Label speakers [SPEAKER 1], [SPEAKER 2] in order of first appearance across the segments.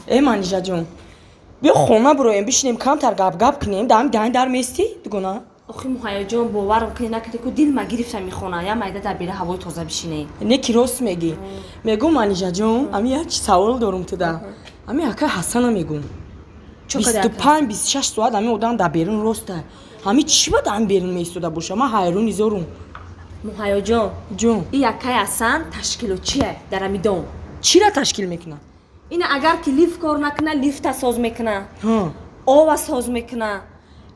[SPEAKER 1] Э, Манижаҷон, биё хона бироем, бишинем, камтар гап-гап кунем, даҳами даҳани дар местӣ, дугона?
[SPEAKER 2] Охи, Муҳайёҷон, боварам кунӣ накунӣ, ку дил ма гирифта мехона, я майда дар бера ҳавои тоза бишинем.
[SPEAKER 1] Не ки рост мегӣ. Мегӯм, Манижаҷон, ами як чи савол дорум туда. Ами акай Ҳасана мегӯм. 25, 26 соат ами одам дар берун роста. Ами чӣ ба дар берун меистода боша? Ман ҳайрони зорум.
[SPEAKER 2] Муҳайёҷон,
[SPEAKER 1] ҷон,
[SPEAKER 2] и акай Ҳасан ташкилотчие дар ами дом.
[SPEAKER 1] Чира ташкил мекунад?
[SPEAKER 2] Ина агар ки лифт кор накуна, лифта соз мекуна, ова соз мекуна.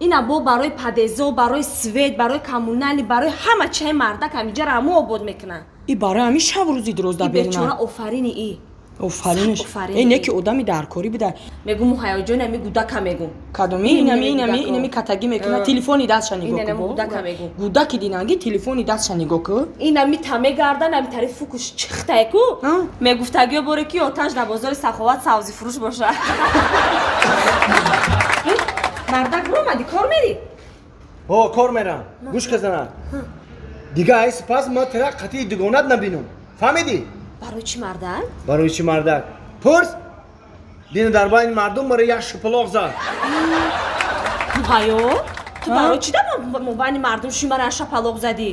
[SPEAKER 2] Ина бо барои подъездо, барои свет, барои коммунали, барои ҳама чиҳаи мардак ҳамиҷара ҳамо обод мекуна.
[SPEAKER 1] И барои ҳамин шаб рӯзи дуроз дар
[SPEAKER 2] И бечора
[SPEAKER 1] берунам.
[SPEAKER 2] Офарини и.
[SPEAKER 1] Офаринш.
[SPEAKER 2] Офарин.
[SPEAKER 1] Э, не ки одами даркорӣ буда.
[SPEAKER 2] Мегум, Муҳайёҷон, ами гудака мегум.
[SPEAKER 1] Кадоми?
[SPEAKER 2] Ин
[SPEAKER 1] Инами,
[SPEAKER 2] инами
[SPEAKER 1] инами,
[SPEAKER 2] гудако.
[SPEAKER 1] инами катагӣ мекуна, телефони дастша нигоҳ
[SPEAKER 2] Инами
[SPEAKER 1] кун.
[SPEAKER 2] гудака мегум.
[SPEAKER 1] Гудаки динанги телефони дастша нигоҳ кун.
[SPEAKER 2] Инами та мегардан, ами тари фукуш чихтае ку.
[SPEAKER 1] А?
[SPEAKER 2] Мегуфтагиё боре ки оташ дар бозори Саховат савзи фурӯш боша. Мардак, биромадӣ, кор мерӣ?
[SPEAKER 3] Ҳо, кор мерам. Гӯш казана. Дига ай сипас ма тира қатъи дугонат набинум. Фаҳмидӣ?
[SPEAKER 2] Барои чӣ, мардак?
[SPEAKER 3] Барои чӣ, мардак? Пурс. Дина дар байни мардум мара як шипилоқ зад.
[SPEAKER 2] Муҳайё, ту барои чӣ дар мобайни мардум шумара шапалоқ задӣ?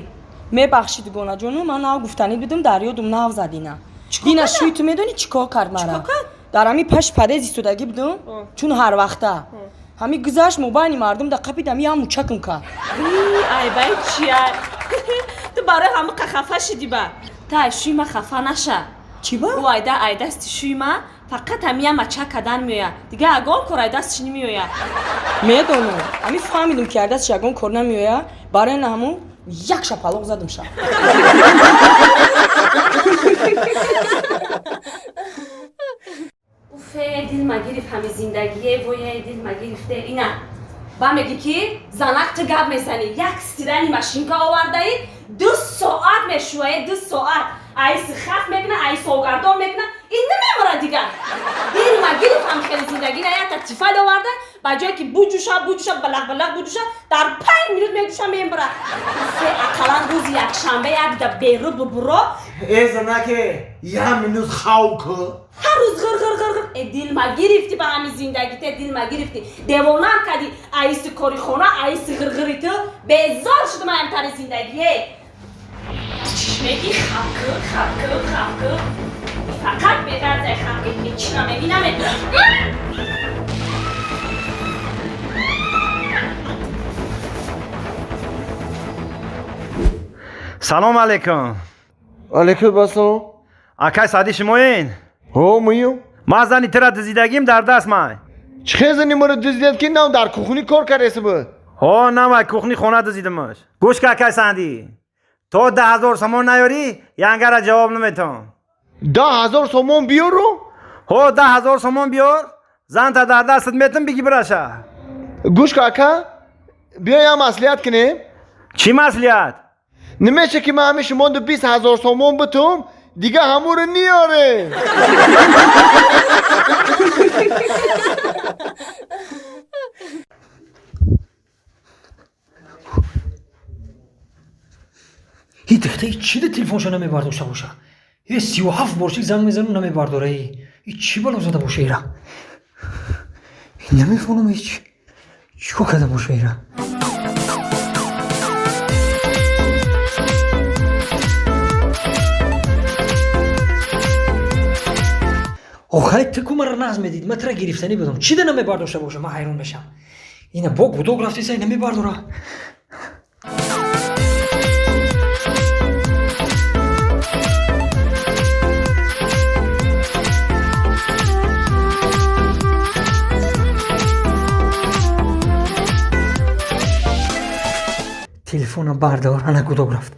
[SPEAKER 1] Мебахшӣ, дугонаҷону, ман нав гуфтанӣ будум, дар ёдум нав задина. Дина шӯи ту медонӣ чӣ кор кард мара?
[SPEAKER 2] Чӣ кор кард?
[SPEAKER 1] Дар ҳами паш подъезд истодагӣ будум, чун ҳар вақта. Ҳами гузашт, мобайни мардум да қапид, ами як мучакм кард.
[SPEAKER 2] Айбай чия? Ту барои ҳама хафа шидӣ ба? Та ай шӯи ма хафа наша.
[SPEAKER 1] Чӣ ба?
[SPEAKER 2] Ӯ айда ай дасти шӯи ма фақат ҳами я мачак кардан меояд. Дига ягон кор ай дастиш намеояд.
[SPEAKER 1] Медонам. Ами фаҳмидум ки ай дастиш ягон кор намеояд, барои на ҳамун як шапалоқ задум ша.
[SPEAKER 2] Уфе, дил ма гирифт ҳами зиндагие, воя, дил ма гирифте. Ина ба мегӣ ки занак, ту гап мезанӣ, як стиральный машинка овардаӣ, 2 соат мешӯяе, 2 соат айси хаф мекуна, айси огардон мекуна, ин намемора. Дигар дил ма гирифт ҳами хели зиндагӣ. На якта Тефал оварда, ба ҷое ки буҷуша, буҷуша, балақ балақ буҷуша, дар 5 минут меҷуша, мембара. Уфе, ақаллан рӯзи якшанбе як да беру бубуро.
[SPEAKER 3] Э, занаке, як минут хав ку.
[SPEAKER 2] Ҳар рӯз ғир ғир ғир ғир. Э, дил ма гирифтӣ ба ҳамин зиндагите, дил ма гирифтӣ, девонам кардӣ. Аиси кори хона, аиси ғирғири ту безор шудам аямтари зиндагие. Чиш мегӣ? Хавкӣ, хавкӣ, хавкӣ, фақат беғарзай хавкӣ, ҳеч намегӣ, намегӣ.
[SPEAKER 4] Салом алейкум.
[SPEAKER 3] Алейкум ассалом.
[SPEAKER 4] Акай Саъди шумоен?
[SPEAKER 3] Ҳо, муюм.
[SPEAKER 4] Ман зани тира дизидагим дар даст ман.
[SPEAKER 3] Чӣ хел зани маро дуздият, ки нав дар кухни кор кардаеса буд?
[SPEAKER 4] Ҳо, навай кухни хона дизидимаш. Гӯш ка, акай Саъди, то 10 000 сомон наёрӣ, янгара ҷавоб наметон.
[SPEAKER 3] 10 000 сомон биёру?
[SPEAKER 4] Ҳо, 10 000 сомон биёр, занта дар дастат метам, биги бираша.
[SPEAKER 3] Гӯш ка, ака, биё як маслиҳат кунем.
[SPEAKER 4] Чӣ маслиҳат?
[SPEAKER 3] Намеша ки ман ҳами шумоду 20 000 сомон битум, дига ҳамуро ниёре.
[SPEAKER 5] Ҳи, духта, и чӣ да телефонша намебардошта боша? Е, 37 борчик занг мезанам, намебардора. И чӣ бало зада боша ира? Намефаҳмам, ҳеч чӣ кор карда боша ира. Охай, ту ку мара нағз медид, ман тира гирифтанӣ будам. Чӣ да намебардошта боша, ман ҳайрон мешам. Ина бо гудок рафтеса, намебардора. Телефонам бардор, ана гудок рафт.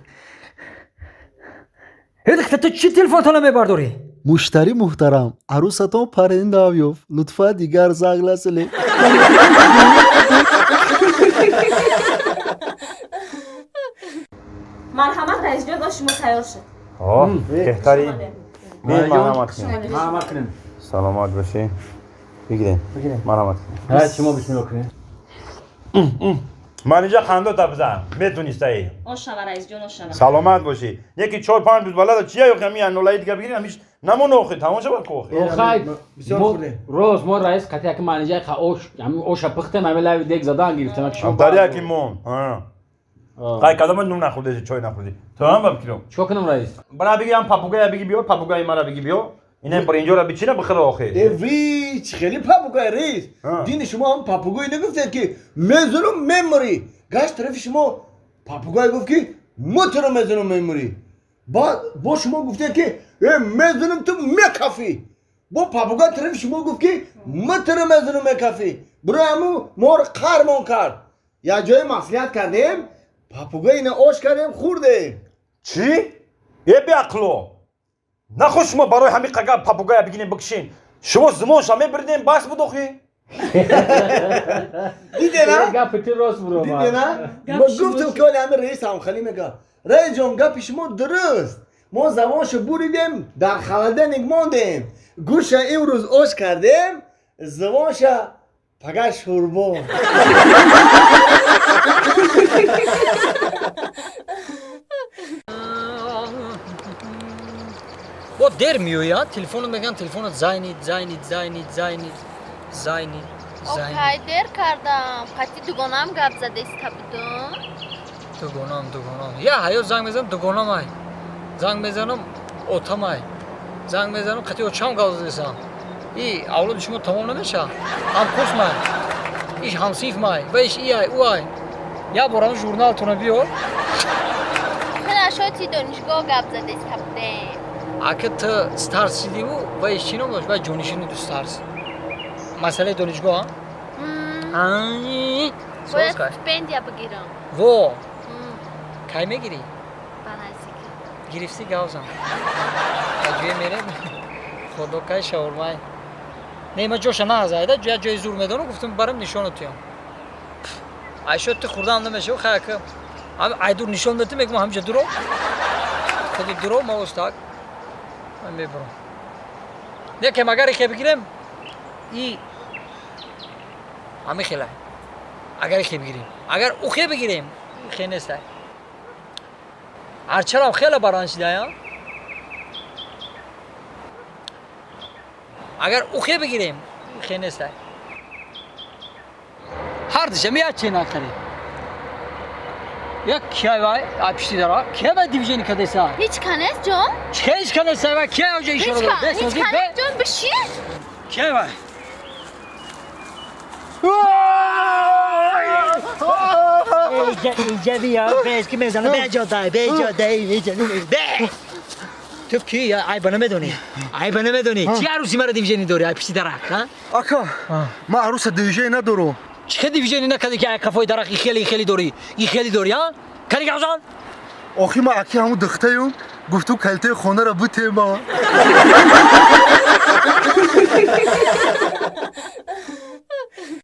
[SPEAKER 5] Э, духта, ту чӣ телефонто намебардорӣ?
[SPEAKER 6] Муштарӣ муҳтарам, арӯсатон паренда ёфт. Лутфан дигар занг назанед.
[SPEAKER 2] Марҳамат, раисҷон, ош шумо тайёр шуд.
[SPEAKER 4] Беҳтарин. Марҳамат.
[SPEAKER 3] Марҳамат кунем.
[SPEAKER 4] Саломат бошӣ, бигирем, марҳамат.
[SPEAKER 3] Ҳа, шумо бисмилла кунед.
[SPEAKER 4] Манижа хандота бизан. Метунистаи.
[SPEAKER 2] Ошава раисҷон, ошава.
[SPEAKER 4] Саломат бошӣ. Яки 4-5 рӯз балада чия ё ҳами анулаи дига бигирин ҳамиш намон охи тамом шавад ку охи.
[SPEAKER 7] Охай,
[SPEAKER 3] Бисёр
[SPEAKER 7] мо
[SPEAKER 3] хӯрдем.
[SPEAKER 7] рост мо раис қати яки манижа ха ош, ҳами оша пухтем, ҳами лави дег задан гирифтем. Яки шумо
[SPEAKER 4] Дар яки мон. Ҳа. Қай кадома нун нахӯрдеси, чой нахӯрдӣ. Ту ҳам ба фикром.
[SPEAKER 7] Чикор кунам раис?
[SPEAKER 4] Бара биги ҳам папугая биги биё, папугаи мара биги биё. Инем бринҷора бичина бихӯра охи.
[SPEAKER 3] Э вич, хеле папугай рейс.
[SPEAKER 4] Ҳа.
[SPEAKER 3] Дини шумо ҳам папугай нагуфтед ки мезанам мемурӣ. Гашт тарафи шумо папугай гуфт ки мо туро мезанам мемурӣ. Баъд бо шумо гуфтед ки э мезанам ту мекафӣ. Бо папугай тарафи шумо гуфт ки мо туро мезанам мекафӣ. Бирои ҳаму моро қармон кард. Як ҷое маслиҳат кардем, папугай ина ош кардем, хӯрдем.
[SPEAKER 4] Чӣ? Э беақло. Нахо шумо барои ҳами қага папугая бигирем бикшин. Шумо зимонша мебирдем бас буд охи.
[SPEAKER 3] Дидена?
[SPEAKER 7] Гапи ту рост буро.
[SPEAKER 3] Дидена? Ма гуфтам ки оли ҳами раис ҳамхалӣ мега. Раис ҷон, гапи шумо дуруст. Мо забоншо буридем, дар холодильник мондем. Гӯша имрӯз ош кардем, забонша пага шӯрбо.
[SPEAKER 5] Бо дер меояд, телефонот мегӯям, телефонот зайнид, зайнид, зайнид, зайнид, зайнид, зайнид.
[SPEAKER 8] Окай, дер кардам. Қати дугонаам гап задаиста будум.
[SPEAKER 5] Дугонам, дугонам. Я ҳаёт занг мезанам, дугонам ай. Занг мезанам, отам ай. Занг мезанам, қати очам гап задесам. И авлоди шумо тамом намеша. Ҳамкурс май. Иш ҳамсинф май. Ва иш и ай, ӯ ай. Я борам журналтона биёр.
[SPEAKER 8] Хеле шоти донишгоҳ гап задаиста будем.
[SPEAKER 5] Ака ту старс шидиву ва иш чӣ ном дошт? Ва ҷонишини ду старс. Масъалаи донишгоҳ, а? Ай,
[SPEAKER 8] Бояд
[SPEAKER 5] соз кай.
[SPEAKER 8] стипендия бигирам.
[SPEAKER 5] Во, кай мегирӣ?
[SPEAKER 8] Ба наздикӣ.
[SPEAKER 5] Гирифтӣ гавзам. Ба ҷое мерем. Худо кай шаурмай. Не, ма ҷоша наазайда, ҷоя ҷои зур медонам, гуфтам барам нишонат туям. Айшо ту хурдаам намешав, хай ака. Ҳам айдур нишон дати мегум ҳамҷа дуро. Худи дуро ма остак. Ман мебурам. Не, кем агар ихе бигирем, и ҳами хелай. Агар ихе бигирем. Агар ухе бигирем, ихе нестай. Арчарам хеле баран шидая. Агар ухе бигирем, ихе нестай. Ҳар дишам як чен ахаре. Як кияй вай, ай пишти дара. Кияй вай дивижени кадеса?
[SPEAKER 8] Ҳеҷ канест ҷон?
[SPEAKER 5] Чӣ ҳеҷ канеса вай? Кияй оҷа
[SPEAKER 8] Ҳеҷ
[SPEAKER 5] ишора дорад?
[SPEAKER 8] ҳеҷ
[SPEAKER 5] Бесозӣ,
[SPEAKER 8] канест
[SPEAKER 5] бе.
[SPEAKER 8] ҷон, бишин.
[SPEAKER 5] Кияй вай? Инҷа бия, без ки мезана, беҷо дай, беҷо дай, беҷо бе. Ту ки айба намедонӣ? Айба намедонӣ? Чӣ арӯси мара дивижени дорӣ, ай пишти дарахт, ҳа?
[SPEAKER 6] Ака, ман арӯса дивижени надорам.
[SPEAKER 5] Чӣ дивижени накардӣ ки ай қафои дарахт и хеле, и хеле дорӣ, и хеле дорӣ, ҳа? Кани гавзан?
[SPEAKER 6] Охи ман аки ҳамун духтаюм гуфтум калитаи хонаро бутема.